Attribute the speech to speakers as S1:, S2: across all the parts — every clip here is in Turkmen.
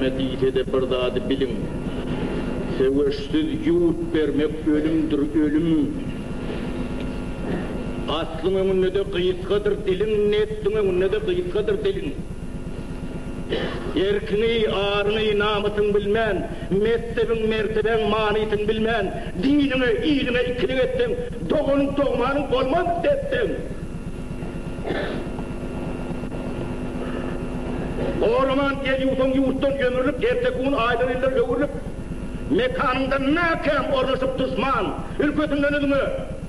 S1: näme diýse-de bir zady biliň, söweşsiz ýurt bermek ölümdir, ölüm. Aslyň öňünde-de gysgadyr diliň, nesliň öňünde-de gysgadyr diliň. Erkiňi, aryňy, namysyň bilmän, mezhebiň, mertebäň manysyny bilmän, diniňe, iliňe ikilik etseň, doganyň, dogmanyň bolmaz desseň. Goraman el ýuwsaň ýurtdan ömürlik, erteki gün aýlar-ýyllar öwrülip, mekanyňda mäkäm ornaşyp duşman, ülkesinden üzňe,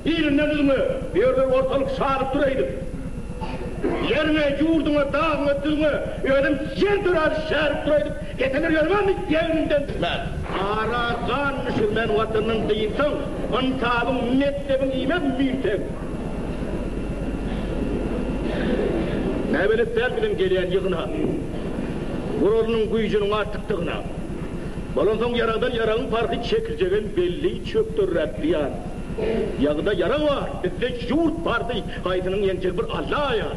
S1: ilinden üzňe, bu ýerler ortalyk şalyk dur eýdip. Ýeriňe, ýurduňa, dagyňa, düzüňe özem ýer döräli şärik duraýdyp, eseler ýörmänmi egniňden düşmän. Ara gan düşürmän watandan dynsaň, ynsabyň, mekdebiň iýmez müýnseň. Näbelet däl biziň gelýän ýygna, guralynyň güýjüniň artykdygyna. Bolansoň ýaragdan ýaragyň parhy çekiljegem belli, çökderräk zyýan. Ýagyda ýarag bar, bizde ýurt bardy, haýsynyň ýeňjegi bir Alla aýan.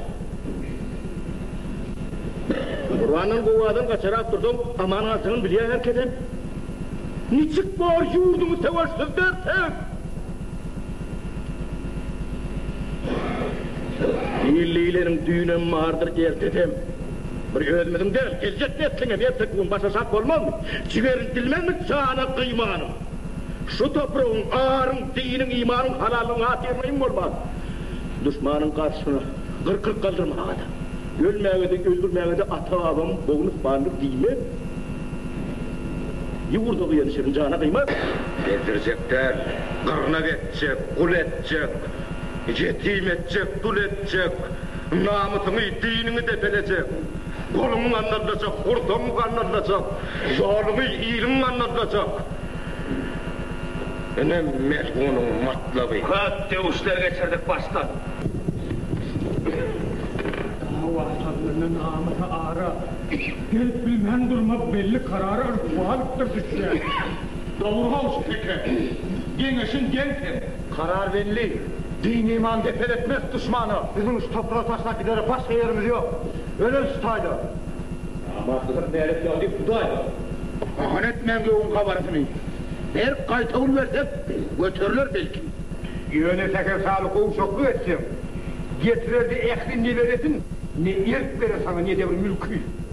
S1: Gurbandan gowadan gaçarak dursaň, aman galjagyny bilýär her kesem. Niçik bor ýurduňy söweşsiz berseň? Il diýleniň düýnem bardyr, ertesem. Bir özümiziň däl, geljek nesliňem erteki gün başaşak bolmazmy? Jigerini dilmezmi jana gyýmanyň? Şu topragyň, aryň, diniň, imanyň halallygyň hatyryna iň bolman, duşmanyň garşysyna gyrkylyk galdyrmaga-da, ölmäge-de, öldürmäge-de ata-babam bogun ysmandyr diýmez. Ýurda gyýan şirin jana gyýmaz.
S2: Gezdirjek däl, gyrnak etjek, gul etjek, ýetim etjek, dul etjek, namysyňy, diniňi depelejek, goluňy gandallajak, gursagyňy gandallajak, ýoluňy, iliňi gandallajak. Ine melgunyň matlaby.
S3: Köp döwüşler geçirdik başdan.
S4: Dawa salnanda namysa ara. Gelip bilmän durmak belli karara ryswalypdyr düşýän.
S5: Dogry goňşy teke. Geňeşiň geň seň.
S6: Karar belli. Din-iman depeletmez duşmana. Biziň şu topragy taşlap gidere başga ýerimiz ýok. Öleli şu taýda.
S1: Namartlyk nälet ýagdy Hudaýdan.
S5: Bahana etmäň göwün gabarasyny. Berk gaýtawul bersek, göteriler belki.
S6: Ýöne sähel saly gowşaklyk etseň, getirerdi ähli neberesin, ne erk berer saňa, ne-de bir mülki.